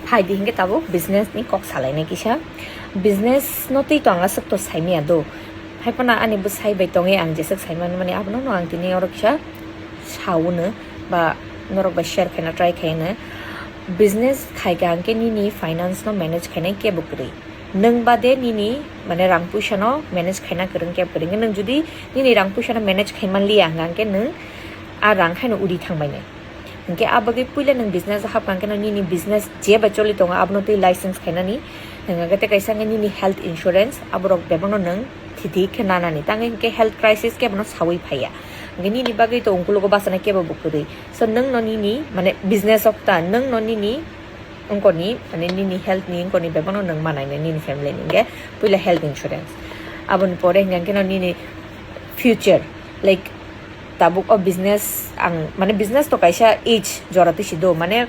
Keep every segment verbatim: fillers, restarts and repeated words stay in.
Hai di hinkhe tabuk business ni kok salainai kisa. Business no twi to ang aswk to saimaya do. Hai phano ani bwsai bai tongwi ang jeswk saimani mani abono no ang tini oro kisa sawono ba norok bai share khaina try khaino. Business khaikha hinkhe nini finance no manage khainai kebo kwrwi. Nwng bade nini mane rang puisa no manage khaina kwrwng kebo kwrwi. Nwng jodi nini rang puisa no manage khai manliya hwnkhe nwng a rang haino uri thangbainai. Hinkhe a bagwi puila nwng business o hapkha hinkhe no nini business jeba choli tongo abono twi license khainani. Hinkhe tei kaisa hinkhe nini health insurance aborok bebakno nwng thiti khe nanani. Tangwi hinkhe health crisis khe bono sawi phaiya. Hinkhe nini bagwi to ungkulugo bachana kebo bo kwrwi. So nwng no nini mane business o ta nwng no nini ungkoni mane nini health ni ungkoni bebakno nwng manai nini family ni hinkhe puila health insurance. Aboni pore hinkhe no nini future, like, tabuk o business ang mane business to kaisa age jora twi si do mane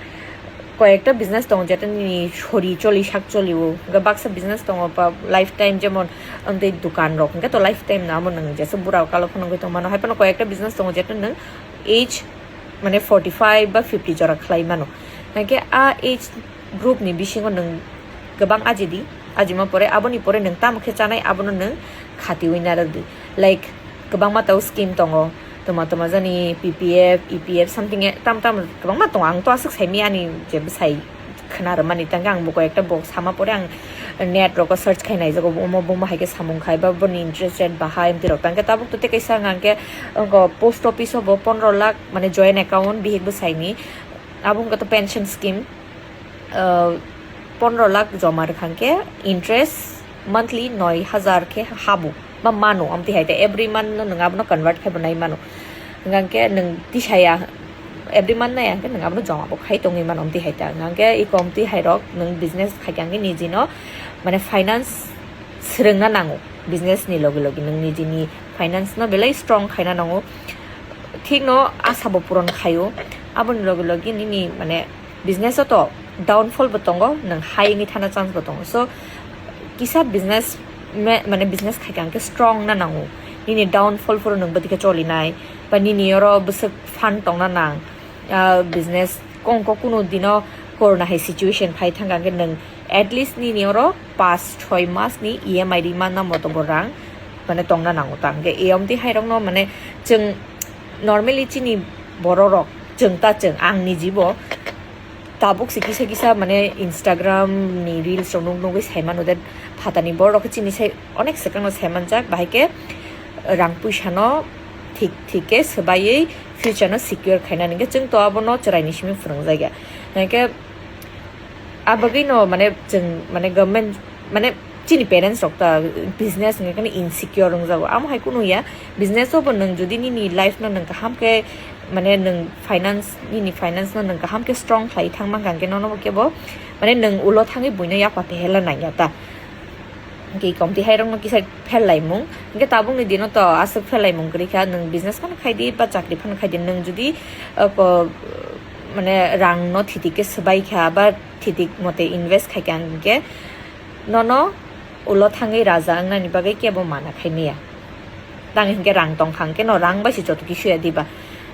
koyekta business tongo jeta nini sori choli sak choli o hinkhe baksa business tongo ba lifetime jemon amtwi dukan rok hinkhe to lifetime no amo nwng jesa bura kalo phano wngwi tongmano hai phano koyekta business tongo jeta nwng age mane forty five ba fifty jora khlai mano hinkhe a age group ni bisingo nwng kwbang ajidi, ajima pore aboni pore nwng tamo khe chanai abono nwng khatiwi narwk di. Like kwbangma tau scheme tongo, toma toma jani P P F, E P F something e-, tam tam kwbangma tongo. Ang to aswk saimaya ani je bwsai khna rwmani tangkhe ang bo koi ekta bok sama pore ang net rogo search khai naijago omo buma hai khe samung khai ba boni interest rate bahai amtwi rok tangkhe tabuk to tei kaisa ang khe post office o bo pondro lakh mane joint account bihik bwsaini abo wngkha to pension scheme. Pondro lakh joma rwkha khe interest monthly noi hajar khe habo ba mano amtwi hai ta every month no nwng abono convert khai bo nai mano. Hwnkhe nwng tisaya every month nai hwnkhe nwng abono joma bo khai tongwi mano amtwi hai ta hwnkhe iko amtwi hai rok nwng business khai khe niji no mane finance swrwngna nango business ni logi logi nwng nijini finance no belai strong khaina nango. Thik no asa bo puron khaio aboni logi logi nini mane business o to downfall bo tongo nwng hai wngwi thana chance bo tongo. So kisa business mane business khai khe strong na nango nini downfall phuru nwng bwtwi khe cholinai ba nini oro bwswk fund tongna nang. Business kongko kunu dino corona hai situation phai thangkha hwnkhe nwng at least nini oro pas choi mas ni E M I ri manna moto bo rang mane tongna nango ta hwnkhe e amtwi hai rokno mane chwng normally chini borok rok chwng ta chwng ang niji bo tabuk se kisa kisa mane Instagram ni reels rok nuk nugwi sai mano de phatani borok rok chini sai onek swkang no sai manjak bahai khe rang puisa no thik thik khe swbaiwi future no secure khaina nangkhe chwng to abono chwraini simi phwrwngjak ya hwnkhe abagwi no mane chwng mane government mane chini parents rok ta business hwnkhe kheno insecure wngjago amo hai kunu ya business o bo nwng jodi nini life no nwng kaham khe mane nwng finance nini finance no nwng kaham khe strong khlai thang mankha hwnkhe nono bo kebo mane nwng ulo thangwi buino yakpa phehela nangya ta. Hwnkhe komtwi hai rokno kisa pherlaimung hwnkhe tabukni dino to aswk pherlaimung kwrwi kha nwng business phano khai di ba chakri phano khai di nwng jodi mane rang no thitik khe swbai kha ba thitik mote invest khai kha hwnkhe nono ulo thangwi raja wngnani bagwi kebo mana khai maya. Tang hwnkhe rang tong kha hwnkhe no rang bai se joto kisu ya diba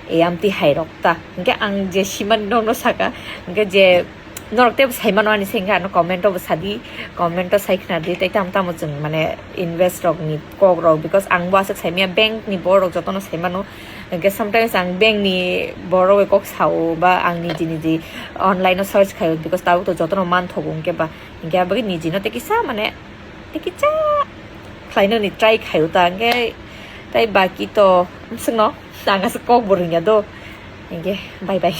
e amtwi hai rok ta hwnkhe ang je simani nono saka hwnkhe je norok tebo sai mano ani se hwnkhe ano comment o bo sadi comment o sai khna di tei tamo tamo chwng mane invest rok ni kok rok because ang bo aswk sai maya bank ni borok jotono sai mano hwnkhe sometimes ang bank ni borok bai kok sao ba ang niji niji online o search khaio because tabuk to jotono manthogo hwnkhe ba hwnkhe abagwi niji no tei kisa mane tei kisa khlainani try khaio ta hwnkhe tei baki to swngno ang aswk kok bo rwngya do hwnkhe bye bye.